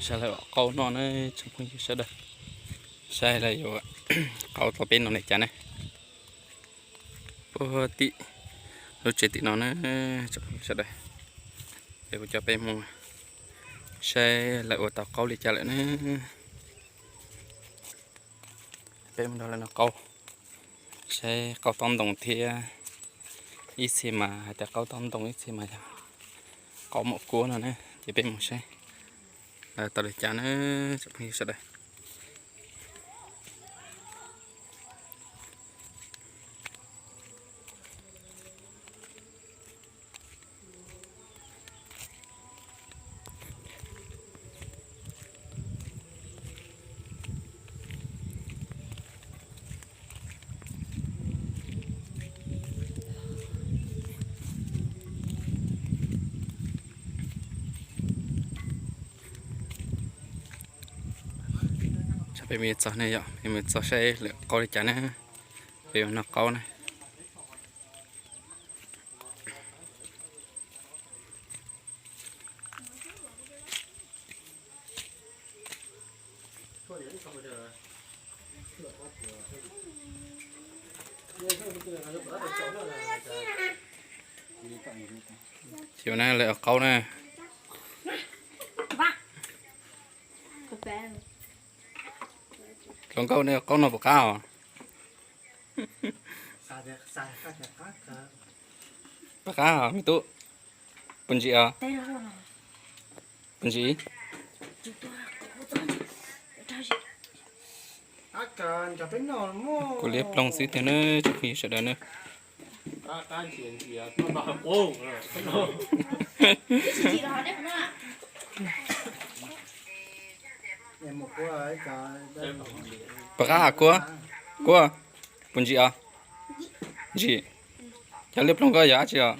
Saib lawv ua qaub noj na tsoom phooj ywg sawv daws. Saib lawv yuav qaub tau peb no li cas na. Puag tim lub tsev tim no na tsoom phooj ywg sawv daws. Es kuv coj peb mus saib lawv ua tau qaub li cas lawm na. Peb mus nrog lawv noj qaub, saib qaub taub ntoo thiab. Ib txhia mas hais tias qaub taub ntoo, ib txhia mas yog qaub mom kuab no na. Ces peb mus saib tau li cas na tsoom phooj ywg sawv daws. Peb mus txog ne yom, peb mus txog saib lawv qaub li cas na. Peb yuav noj qaub na. Chiều nay lawv ua qaub na. Hluas nkauj nej ua qaub no puas qab os? Puas qab os me tub? Puas ntsim os? Puas ntsim? Kuv liab ploog xwb tiag na tsoom phooj ywg sawv daws na. Puas qab hais kuab? Kuab, puas ntsim os? Ntsim. Cov liab ploog koj yog dab tsi os?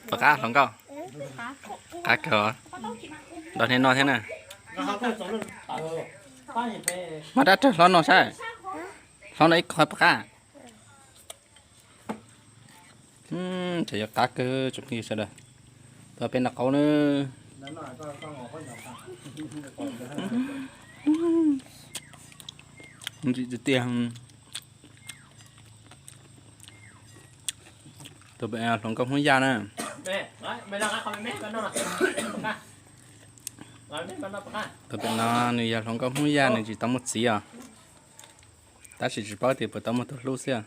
Puas qab hluas nkauj? Qab kawg os. Nrog nej noj thiab na. Mas dab rag hlob no saib. Hlob no ib qho puas qab? Ces yog qab kawg tsoom phooj ywg sawv daws. Tau peb noj qaub na. Ntsim tiag tiag. Tus pem hluas nkauj Hmoob Yaj na. Tus pem no nws yog hluas nkauj Hmoob Yaj, nws tsis tau muaj txiv os. Tab sis tsis paub tias puas tau muaj tus hlub xwb.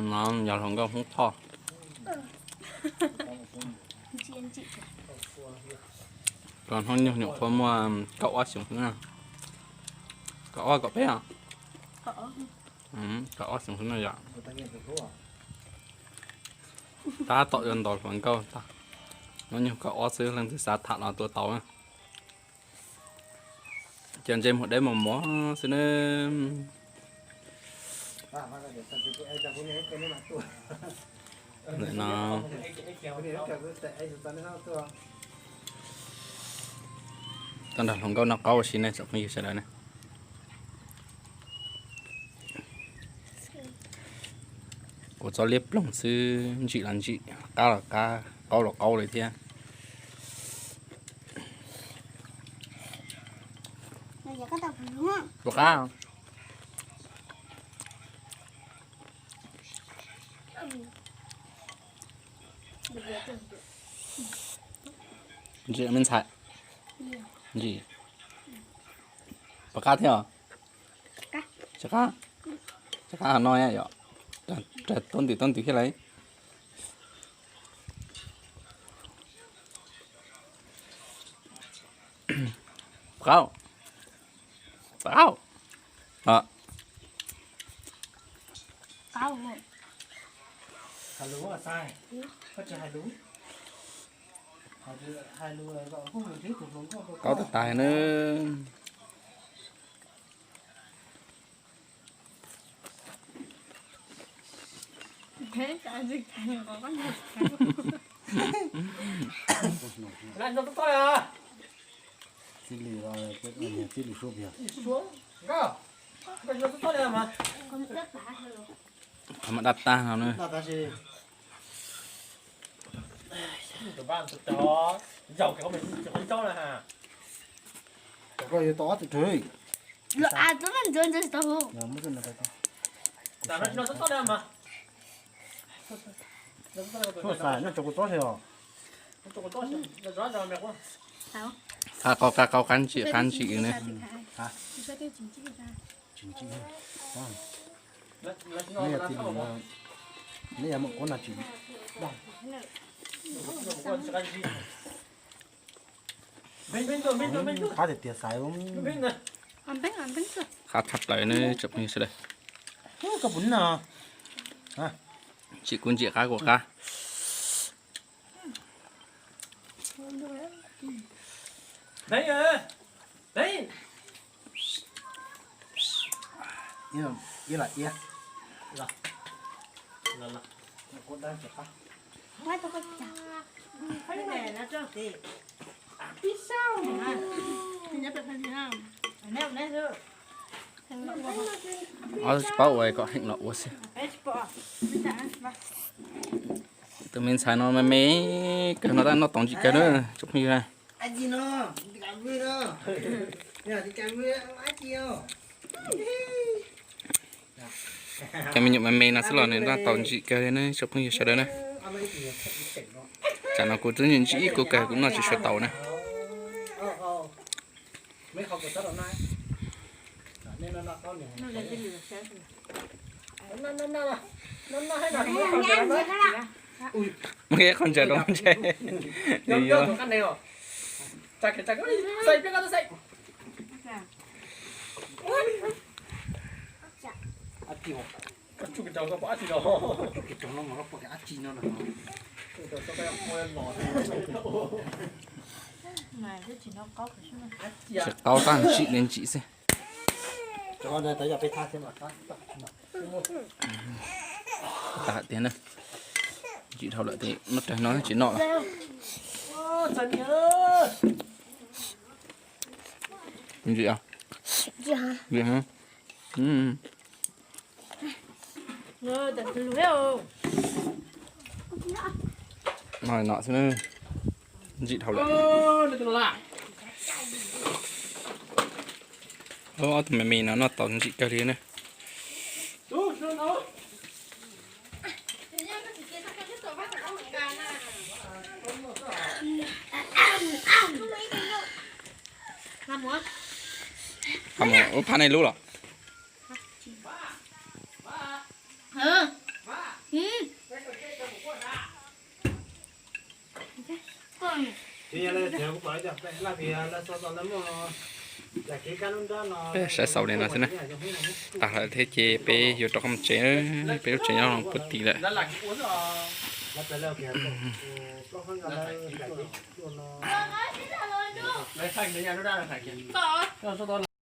No yog hluas nkauj Hmoob Thoj. Tus hnub nyoog nyuam qhuav muaj kaum ob xyoos xwb na. Kaum ob kaum peb os? Kaum ob xyoos xwb no yom. Tab tom yuav ntaus hluas nkauj tag. Hnub nyoog kaum ob xwb leej twg xav tham los tua tau na. Cov ntse mus deb mos mos xwb na. Ntawm no tau nrog hluas nkauj noj qaub ua si ne tsoom phooj ywg sawv daws na. Kuv txob liab ploog xwb, ntsim los ntsim, qab los qab, qaub los qaub li thiab. Puas qab? Ntsim me ntxhais. Ntsim. Puas qab thiab os? Tsis qab. Tsis qab no yom. Rag tob ntws tob ntws thiab lauj. Qab. Qab. Qab. Hais lus, koj tsis hais lus. Hais lus, hais lus kom kuj mus twb tus hluas nkauj. Qaub tag tag na. Txij li, txij li suab pia. Qhov mas daj tag no na. Koj yuav tau ob tug rwg. Tuaj xav nyob tso kuv tsob si os. Qab qau qab qau qab ntsim qab ntsim ne. Neb yog txiv lws, neb yog muam kuv no tsis. Qab tshaj plaws ne tsoom phooj ywg sawv daws. Ntsim kuv ntsim qab kuv qab. Ob tug tsis paub ua kom heem los ua xwb. Tus me ntxhais no me me kawg no tab noj tau ntsim kawg na tsoom phooj ywg. Cov me nyuam me me no xwb los nws noj tau ntsim kawg li na tsoom phooj ywg sawv daws na. Tsam no kuv twb ntsim ib kub kawg kuv noj tsis tshua tau na. Muaj ib qho ntsaws rau ntshe. Tsis qaub tab ntsim li ntsim xwb. Tag tiag na. Ntsim dhau lawm ces muab rau no tsis noj lawm. Ntsim os. Ntsim heev. No no xwb na. Ntsim dhau lawm. Ob tug me me no noj tau ntsim kawg li na. Ua phab nej lub los? Saib xaus li no xwb na. Tag lawm thiab ces peb yuav rov qab mus tsev, peb lub tsev nyob puag tid lawm.